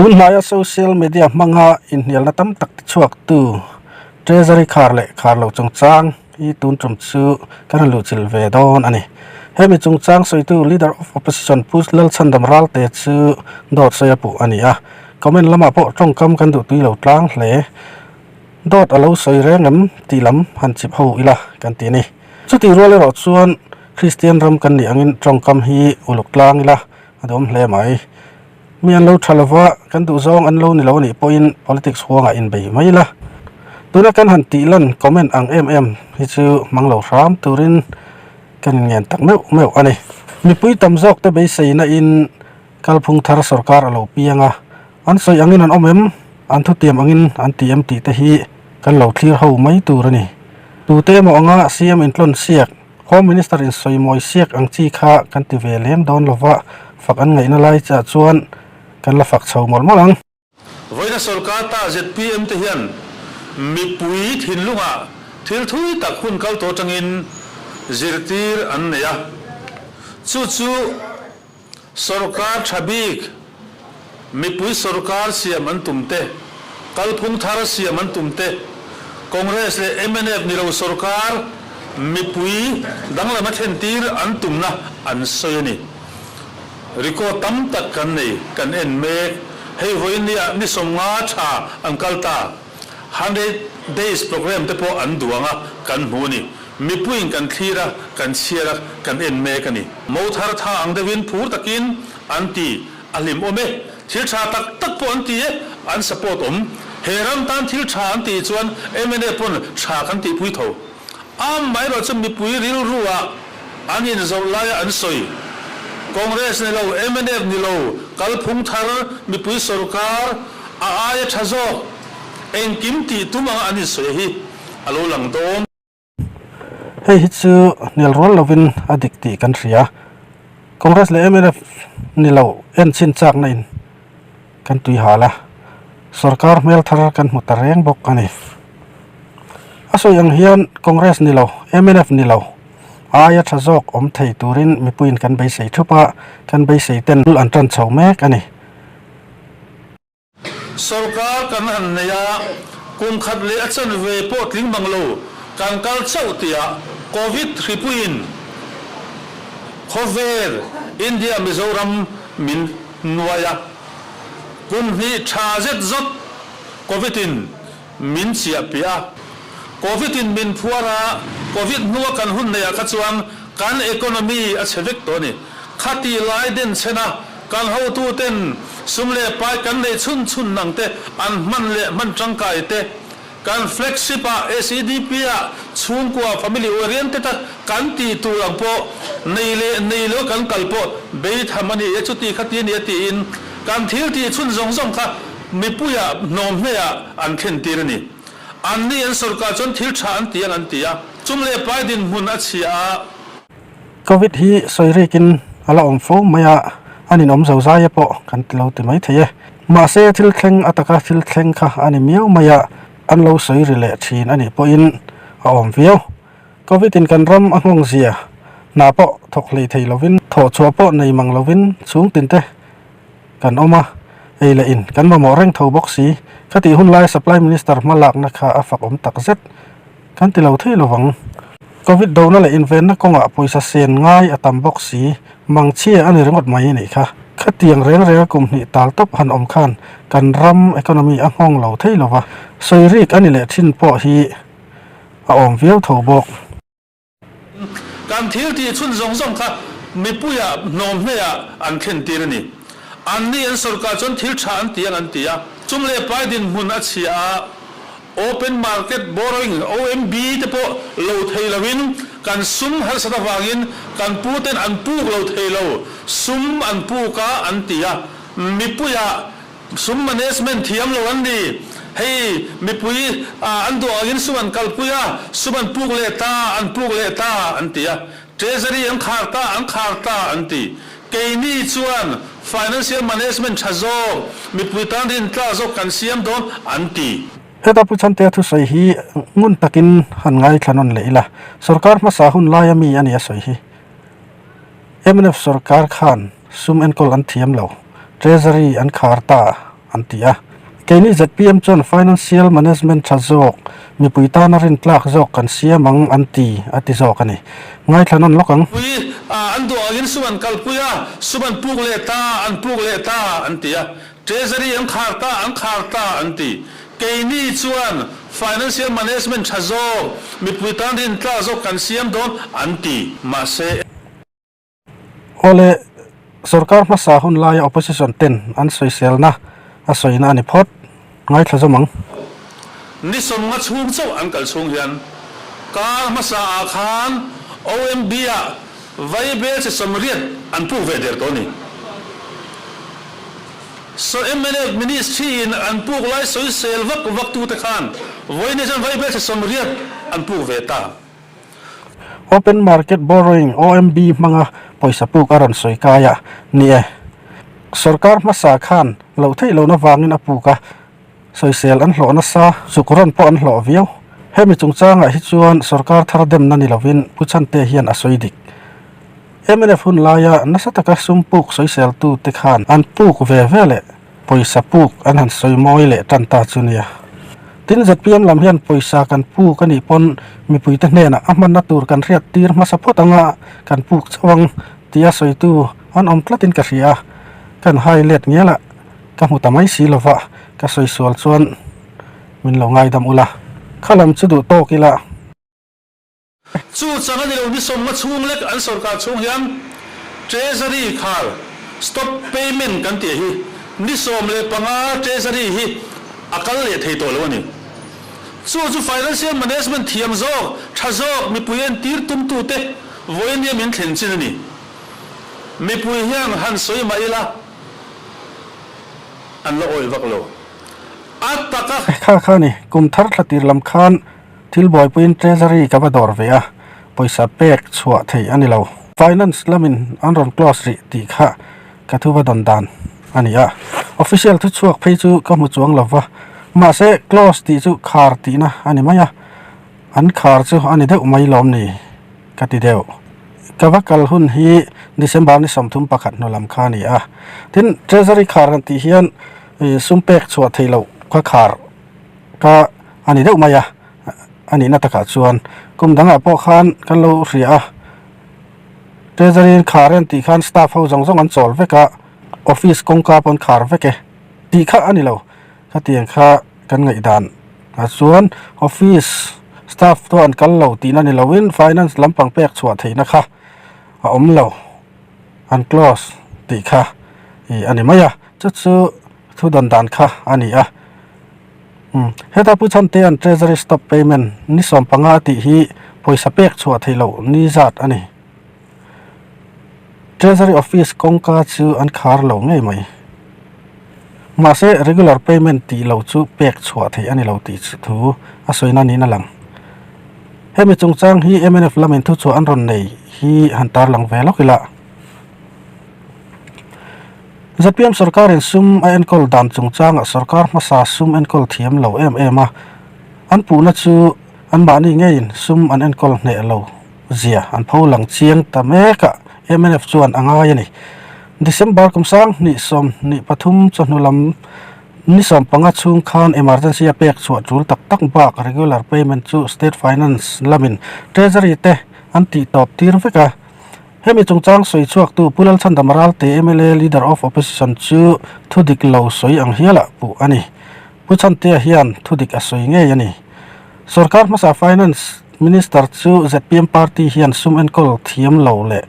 Tun hnaia social media hmanga inhnialna tam tak tichhuaktu Treasury khar leh khar lo chungchang hi tun tum chu kan han luhchilh ve dawn a ni. Hemi chungchang sawitu Leader of Opposition Pu Lalchhandam Ralte chu dawt sawi a puh a ni a, comment lamah pawh tawngkam kan duhtui lo tlang hle. Dawt a lo sawi reng em tih lam han chip ho ila kan ti a ni. Chutih rual erawh chuan Kristian ram kan nih angin tawngkam hi uluk tlang ila a duhawm hle mai. Mi an lo tha lova, kan duh zawng an lo ni lo anih pawhin politics huangah inbei mai ila. Tuna kan han tih lan comment ang em em hi chu hmang lo hram turin kan inngen tak meuh meuh a ni. Mipui tam zawk te beiseina in kalphung thar sorkar a lo piang a, an sawi angin an awm em, an thutiam angin an ti em tih te hi kan lo thlir ho mai tur a ni. Tute emaw anga CM intlawn siak Home Minister in sawi mawi siak ang chi kha kan ti ve lem dawn lova, fak an ngaihna lai chiah chuan kan la fak chho mawlh mawlh ang. Vawiina sorkar ta zpm te hian mipui thinlungah thil thui tak hun kal tawh atangin zirtir an nei a, chu chu sorkar tha bik, mipui sorkar siam an tum te, kalphung thar siam an tum te, Congress leh mnf ni lo sorkar mipui danglam a thlentir an tumna an sawi a ni. Record tam tak kan nei, kan en mek. Hei vawiin nia ni 50 tha an kal ta. 100 Days Programme te pawh an duang a, kan hmu a ni. Mipuiin kan thlir a, kan chhiar a, kan en mek a ni. Mo thar tha ang deuhin phur takin an ti, a hlim awm e. Thil tha tak tak pawh an ti e, an support awm. He ram tan thil tha an tih chuan mnf pawn tha kan tihpui tho. Amaherawh chu mipui rilru ah an inzawrh laia an sawi. Congress ni lo, mnf ni lo, kalphung thar mipui sorkar a aia tha zawk engkim tih tum anga an insawi hi a lo lang dawn. Hei hi chu hnial rual lovin a dik tih kan hria. Congress leh mnf ni lo en chhin chakna in kan tui hal a, sorkar hmel thar kan hmu ta reng bawk a ni. A sawi ang hian Congress ni lo, mnf ni lo aia tha zawk awm thei turin mipuiin kan beisei thup a, kan beisei ten an tan chho mek a ni. Sorkar kan han nei a, kum khat leh a chanve pawh tling mang lo kan kal chauh tiah Covid hripuiin khawvel India Mizoram min nuai a, kum hnih tha zet zawt Covid in min chiah piah a, Covid in min phuar a, Covid hnua kan hun neih ah kha chuan kan economy a chhe vek tawh a ni. Khati lai den chhen a, kan hotu ten sum leh pai kan neih chhun chhun nang te an hman leh hman tangkai te, kan flagship ah SEDP ah chhungkua family oriented a kan tih tur ang pawh nei leh nei lo kan kal pawh beitham a ni e chuti khati a ni a tiin kan thil tih chhun zawng zawng kha Mipuiah hnawm hneah an thlen tir a ni. Anni an sorkar chuan thil tha an ti ang an ti a, chum leh pai dinhmun a chhia a. Covid hi sawi rikin a la awm fo mai a, a ninawm zo zai e pawh kan ti lo ti mai thei e. Mahse thil thleng a taka thil thleng kha a ni miau mai a, an lo sawi ri leh thin a nih pawhin a awm viau. Covid in kan ram a nghawng zia hna pawh thawk hlei thei lovin, thawh chhuah pawh nei mang lovin chhung tin te kan awm a, ei leh in kan mamawh reng tho bawk si. Khatih hun laia Supply Minister hma lakna kha a fak awm tak zet kan ti lo thei lovang. Covid dona leh invenna kawngah pawisa sen ngai a tam bawk si, mangchhia a ni ringawt mai a nih kha. Khatiang reng renga kum hnih tal tawp han awm khan kan ram economy a nghawng lo thei lova, sawi rik a ni leh thin pawh hi a awm viau tho bawk. Kan thil tih chhun zawng zawng kha mipuiah hnawm hneah an thlen tir a ni. Anni an sorkar chuan thil tha an ti ang an ti a. Chum leh pai dinhmun a chhia a, Open Market Borrowing, OMB, te pawh lo thei loin kan sum harsat avangin kan puten an puk lo thei lo, sum an puk a an ti a. Mipuiah Sum management thiam lo an ni. Hei mipui an duh angin sum an kalpui a, sum an puk leh ta, an puk leh ta an ti a. Treasury an khar ta, an khar ta an ti. Keini chuan financial management tha zawk, mipui tan rintlak zawk kan siam dawn an ti. Heta Pu Chhantea thusawi hi ngun takin han ngaithla nawn leh ila, sorkar hmasa hun laia mi a ni a sawi hi. Mnf sorkar khan sum enkawl an thiam lo, Treasury an khar ta an ti a. Keini zpm chuan financial management tha zawk, mipui tana rintlak zawk kan siam ang an ti, a ti zawk a ni. Ngaithla nawn lawk ang. Pui a, an duh angin sum an kalpui a, sum an puk leh ta, an puk leh ta an ti a. Treasury an khar ta, an khar ta an ti. Keini chuan financial management tha zawk, mipui tan rintlak zawk kan siam dawn an ti. Mahse. Awle, sorkar hmasa hun laia opposition ten an sawiselna a sawina a ni phawt. Ngaithla zawm ang. Ni sawmnga chhung chauh an kal chhung hian kar hmasa ah khan OMB ah Vaibel chi 80 an puk ve der tawh a ni. So mnf ministry in an puk lai sawisel vak vak tute khan vawiin hian Vaibel chi 80 an puk ve ta. Open Market Borrowing, OMB, hmanga pawisa puk a rawn sawi kai a ni e. Sorkar hmasa khan loh theih lohna vangin a puk a, sawisel an hlawh nasa, zuk rawn pawh an hlawh viau. Hemi chungchangah hi chuan sorkar thar demna ni lovin Pu Chhante hian a sawi dik. Mnf hun laia nasa taka sum puk sawiseltute khan an puk ve ve leh Pawisa puk an han sawi mawi leh tan ta chu nia. Tin zpm lam hian pawisa kan puk a nih pawn mipuite hnenah a hmanna tur kan hriat tir hmasa phawt anga kan puk chauh ang tia sawitu an awm tlatin ka hria a, kan hai let ngial a, ka hmu ta mai si lova ka sawi sual chuan min lo ngaidam ula, kha lam chu duh tawk ila. Chu chang a ni lo ni sawmnga chhung lek an sorkar chhung hian Treasury khar stop payment kan tih hi ni 15 Treasury hi a kal leh thei tawh lo a ni. Chu chu financial management thiam zawk, tha zawk mipui entir tumtute vawiin nia min thlen chin a ni. Mipui hian han sawi mah ila an la awih vak lo. A taka. Kha kha ni, kum thar thla tir lam khan Thil buaipuiin Treasury ka va dawr ve a, pawisa pek chhuah theih a ni lo. Finance lamin an rawn close rih tih kha ka thu va dawn dan a ni a. Official thu chhuak phei chu ka hmu chuang lo va, mahse close tih chu khar tihna a ni mai a, an khar chu a ni deuh mai lawm ni ka ti deuh. Ka va kal hun hi December ni 31 hnu lam kha a ni a. Tin, Treasury khar han tih hian sum pek chhuah theih loh ka khar. Ka a ni deuh mai a, a nihna takah chuan kum dangah pawh khan kan lo hria a, Treasury khar en tih khan staff ho zawng zawng an chawl vek a, office kawngka pawh an khar vek e tih kha a ni lo, khatiang kha kan ngaihdan ah chuan office staff te an kal lo tihna ni loin finance lampang pek chhuah theihna kha a awm lo, an close tih kha ih a ni mai a, chu chu thu dawn dan kha a ni a. Umm heta Pu Chhantea'n Treasury Stop Payment ni 15 a tih hi pawisa pek chhuah theih loh ni zat a ni. Treasury Office kawngka chu an khar lo ngei mai. Mahse regular payment tih lo chu pek chhuah theih a ni lo tih thu a sawina niin a lang. Hemi chungchang hi mnf lamin thuchhuah an rawn nei hi han tarlang ve lawk ila. Zpm sorkarin sum a enkawl dan chungchangah sorkar hmasa sum enkawl thiam lo em em a, an puhna chu anmahni ngeiin sum an enkawl hneh lo zia an pho lang chiang ta mek a, mnf chuan a ngai a ni. December kum 2023 chawhnu lam ni 15 chhung khan emergency a pek chhuah tul tak tak bak regular payment chu state finance lamin treasury te an tihtawp tir vek a. Hemi chungchang sawi chhuaktu Pu Lalchhandam Ralte mla Leader of Opposition chu thu dik lo sawi ang hialah puh a ni. Pu Chhantea hian thu dik a sawi ngei a ni. Sorkar hmasa Finance Minister chu zpm party hian sum enkawl thiam lo leh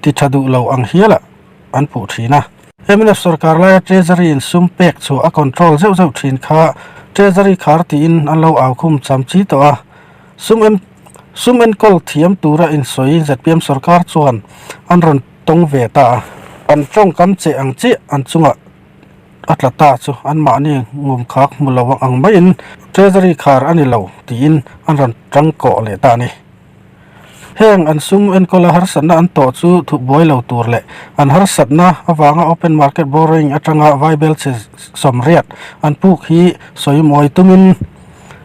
ti tha duh lo ang hialah an puh thin a. Mnf sorkar laia Treasury in sum pek chhuah a control zeuh zeuh thin kha Treasury khar tiin an lo au khum cham chi tawh a. Sum en sum enkawl thiam tura insawi zpm sorkar chuan an rawn tawng ve ta a, an tawngkam che ang chiah an chungah a tla ta chu anmahni ngum khak hmu lo ang maiin Treasury khar a ni lo tiin an rawn tangkawh leh ta a ni. Heng an sum enkawla harsatna an tawh chu thup buai lo tur leh an harsatna avanga open market borrowing atanga vaibel chhe 80 an puk hi sawi mawi tumin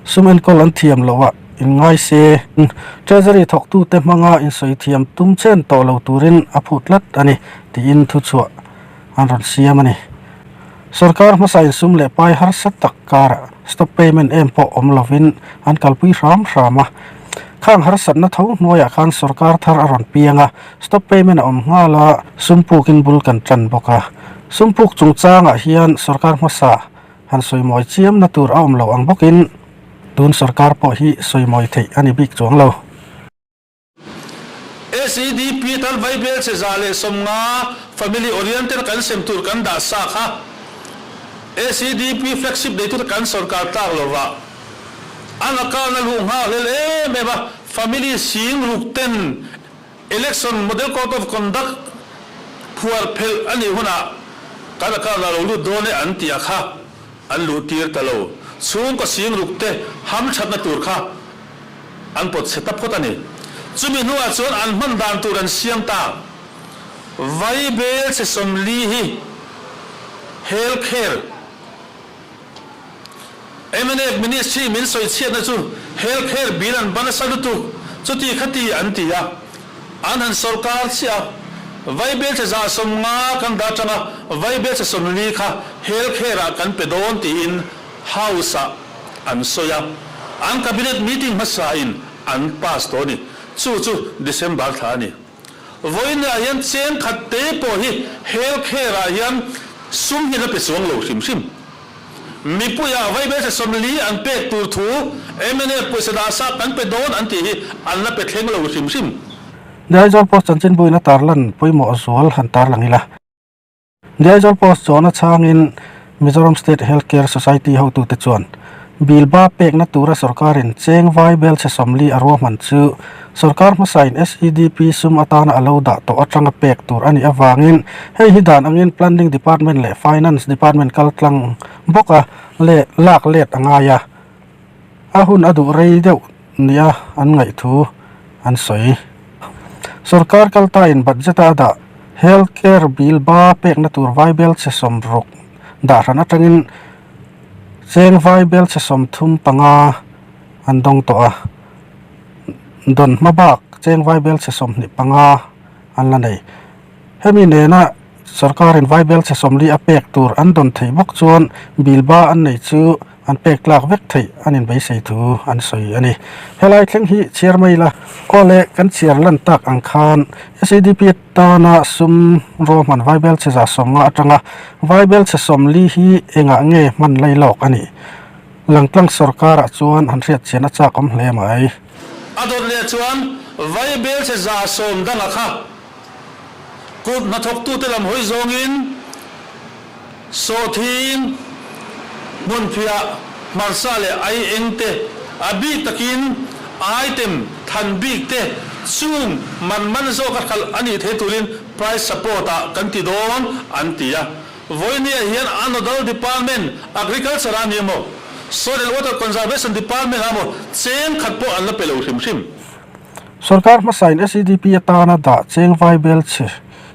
Sum enkawl an thiam loh a inngai se. Treasury thawktute hmanga insawi thiam tum chen tawh lo turin a phut tlat a ni, tiin thuchhuah an rawn siam a ni. Sorkar hmasa insum leh pai harsa tak karah stop payment em pawh awm lovin an kalpui hram hram a. Khang harsatna tho hnuaiah khan sorkar thar a rawn piang a, stop payment a awm nghal a, sum pukin bul kan tan bawk a. Sum puk chungchangah hian sorkar hmasa han sawimawi chiamna tur a awm lo ang bawkin tun sorkar pawh hi sawimawi theih a ni bik chuang lo. SEDP tan Vaibel che 150 Family Oriented kan sem tur kan dah sa kha SEDP flagship neitute kan sorkar tlak lova an account a luh nghal hlel em em a, family sing ruk ten Election Model Code of Conduct phuar phelh a nih hunah kan account ah lo lut dawn e an tih a kha an luh tir ta lo. Chhungkaw sing ruk te hamthatna tur kha an pawt chhe ta phawt a ni. Chumi hnuah chuan an hman dan tur an siam ta. Vaibel che 40 hi Health Care Mnf Ministry min sawi chhiatna chu Health Care bill an ban nasa lutuk, chuti khati an ti a. An han sawrkar chiah a, Vaibel che 150 kan dah tang a, Vaibel che 40 kha Health Care ah kan pe dawn tiin House ah an sawi a. An Cabinet meeting hmasa in an pass tawh a ni. Chu chu December thla a ni. Vawiinah hian cheng khat te pawh hi Health Care ah hian sum hi la pe chuang lo hrim hrim. Mipuiah vaibelchhe 40 an pek tur thu mnf pawisa dah sa kan pe dawn an tih hi an la pe thleng lo hrim hrim. The Aizawl Post chanchinbuin a tarlan pawimawh zual han tarlang ila. The Aizawl Post chuan a chhangin Mizoram State Health Care Society hotute chuan bill ba pekna tura sorkarin cheng vai belchhe 40 a ruahman chu sorkar hmasain SEDP sum atana a lo dah tawh atanga pek tur a nih avangin hei hi dan angin Planning Department leh Finance Department kaltlang bawka leh lak let a ngai a, a hun a duh rei deuh nia an ngaih thu an sawi. Sorkar kaltain budget a dah Health Care Bill ba pekna tur vai belchhe 60 dah hran atangin cheng vai belchhe 35 an dawng tawh a, dawn hma bak cheng vai belchhe 25 an la nei. Hemi nena sorkarin vai belchhe 40 a pek tur an dawn theih bawk chuan bill ba an nei chu an pek tlak vek theih an inbeisei thu an sawi a ni. Helai thleng hi chhiar mai ila, aw le kan chhiar lan tak ang khan SEDP atana sum ruahman vaibelchhe 150 atanga vaibelchhe 40 hi engah nge hman lai lawk a nih? Langtlang sorkarah chuan han hriat chian a chak awm hle mai. A dawt leh chuan vaibelchhe 110 danga kha kut hnathawktute lam hawi zawngin Sawhthing, Hmunphiah, Hmarsa leh Aieng te, a bik takin item than bik te chung man man zawka hralh a nih theih turin price support ah kan ti dawn an ti a. Vawinia hian a nodal department Agriculture ah a ni emaw, Soil and Water Conservation Department ah emaw cheng khat pawh an la pe lo hrim hrim. Sorkar hmasain SEDP atana dah cheng vai bel chhe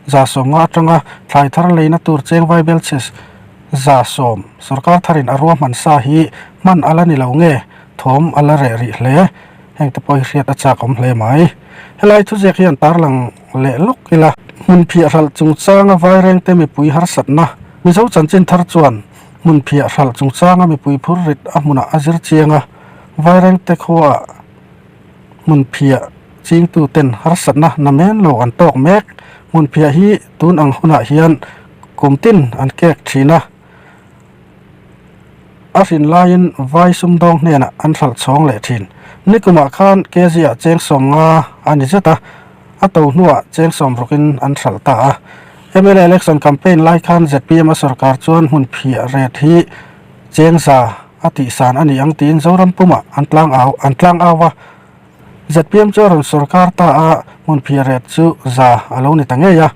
150 atanga thlai thar leina tur cheng vai bel chhe 110 sorkar tharin a ruahman sa hi hman a la ni lo nge thawm a la reh rih hle. Heng te pawh hi hriat a chak awm hle mai. Helai thuziak hian tarlang leh lawk ila. Hmunphiah hralh chungchanga vairengte mipui harsatna Mizo chanchin thar chuan hmunphiah hralh chungchanga mipui phur rit a hmunah a zir chiang a, vairengte khuaah Hmunphiah chingtuten harsatna namen lo an tawk mek. Hmunphiah hi tun ang hunah hian kum tin an kek thin a, a hrin laiin vai sumdawng hnenah an hralh chhawng leh thin. Nikumah khan kg ah cheng 50 a ni zet a, a to hnuah cheng 60 in an hralh ta a. Mla election campaign lai khan zpm a sorkar chuan hmunphiah ret hi cheng 100 a tihsan a ni ang tiin Zoram pumah an tlang au an tlang au a. Zpm chu a rawn sorkar ta a, hmunphiah ret chu 100 a lo ni ta ngei a.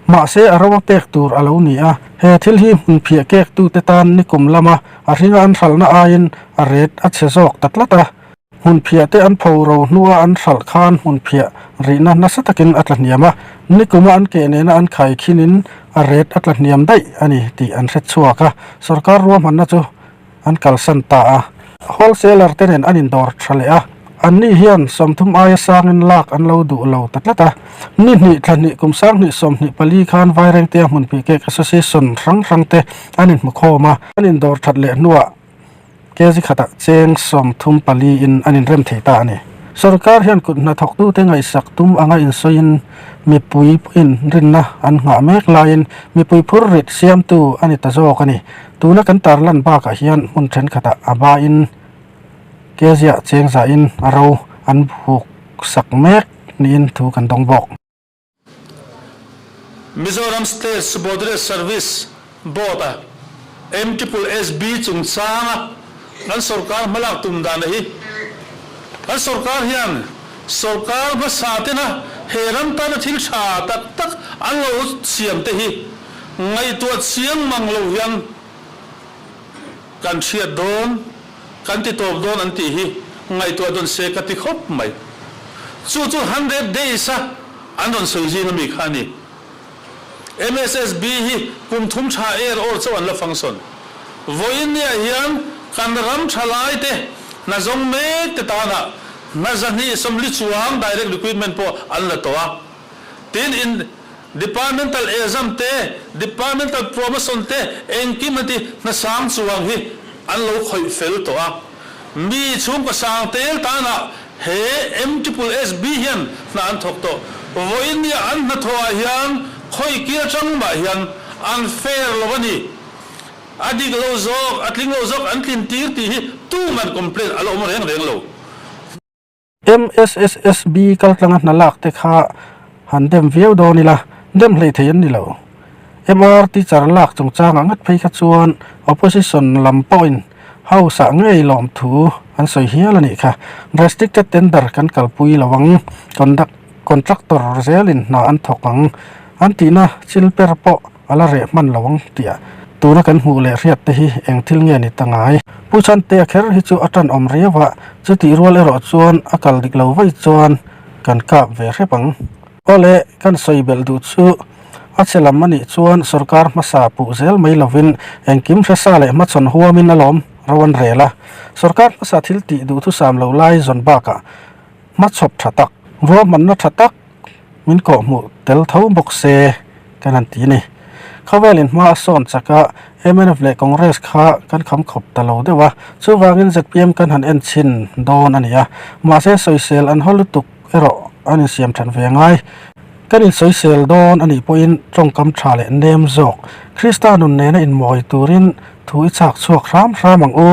Mahse a ro a pek tur a lo ni a. He thil hi hmunphiah kek tute tan nikum lama a hringa an hralhna aiin a ret a chhe zawk ta tlat a. Hmunphiah te an pho ro hnua an hralh khan hmunphiah rihna nasa takin a tla hniam a. Nikuma an keh nena an khai khinin a ret a tla hniam daih a ni tih an hre chhuak a. Sorkar ruahmanna chu an kalsan ta a. Wholesaler te nen an indawr tha leh a. Anni hian 30 aia sangin lak an lo duh lo ta tlat a. Ni hnih thla hnih kum 2024 khan Vairengtea hmunpui cake association hrang hrang te an inhmukhawm a, an indawr that leh hnuah kg khatah cheng 34 in an inrem thei ta a ni. Sorkar hian kut hnathawktute ngaihsak tum anga insawiin mipui pawhin rinna an nghah mek laiin mipui phur rit siamtu a ni ta zawk a ni. Tuna kan tarlan bakah hian hmun thenkhatah a bain Kezia cheng zahin a ro an buk sak mek niin thu kan dawng bawk. Mizoram State Subordinate Service Board-a MSSB chungchanga kan sorkar hmalak tum dana hi kan sorkar hian sorkar hmasa tena he ram tana thil tha tak tak an lo siam te hi ngaihtuah chiang mang lo hian Kan hriat dawn, kan ti tawp dawn an tih hi ngaihtuah dawn se ka ti khawp mai. Chu chu 100 days a an rawn sawi zing ami kha a ni. MSSB hi kum thum tha er awr chauh an la function. Vawiin niah hian kan ram tha lai te hna zawng mek te tanah hna 240 chuang direct recruitment pawh an la tawh a. Tin in Departmental exam te, Departmental promotion te engkim an ti hnasang chuang hi an lo khawih fel tawh a. Mi chhungkaw sang tel tanah he MSSB hian hna an thawk tawh. Vawiin nia an hnathawhah hian khawi kil atang mah hian an fair lo a ni. A dik lo zawk, a tling lo zawk an tlin tir tih hi tuman complaint a la awm reng reng lo. MSSSB kaltlanga hna lak te kha han dem viau dawn ila, dem hlei thei an ni lo. MR teacher lak chungchangah ngat phei kha chuan opposition lam pawhin house ah ngei lawm thu an sawi hial a nih kha. Restricted tender kan kalpui lo ang, conduct contractor zelin hna an thawk ang an tihna chil per pawh A la reh hman lo ang tih tuna kan hmuh leh hriat te hi eng thil nge ni ta ngai? Pu Chhantea kher hi chu a tanawm riau a, chutih rual erawh chuan a kal dik lo vaih chuan kan kap ve hrep ang. Awle, kan sawi belh duh chu a che lam a nih chuan sorkar hmasa puh zel mai lovin engkim hresa leh hmachhawn huamin alawm ro an rel a. Sorkar hmasa thil tih duhthusam lo lai zawn bakah hmachhawp tha tak, ruahmanna tha tak min kawhhmuh tel tho bawk se kan han ti a ni. Khawvelin hma a sawn chak a, mnf leh Congress kha kan kham khawp ta lo deuh a, chuvangin zpm kan han en chhin dawn a ni a, mahse sawisel an haw lutuk erawh an insiam than ve ngai. Kan insawisel dawn a nih pawhin tawngkam tha leh nem zawk Krista nun nena inmawi turin thu i chhak chhuak hram hram ang u.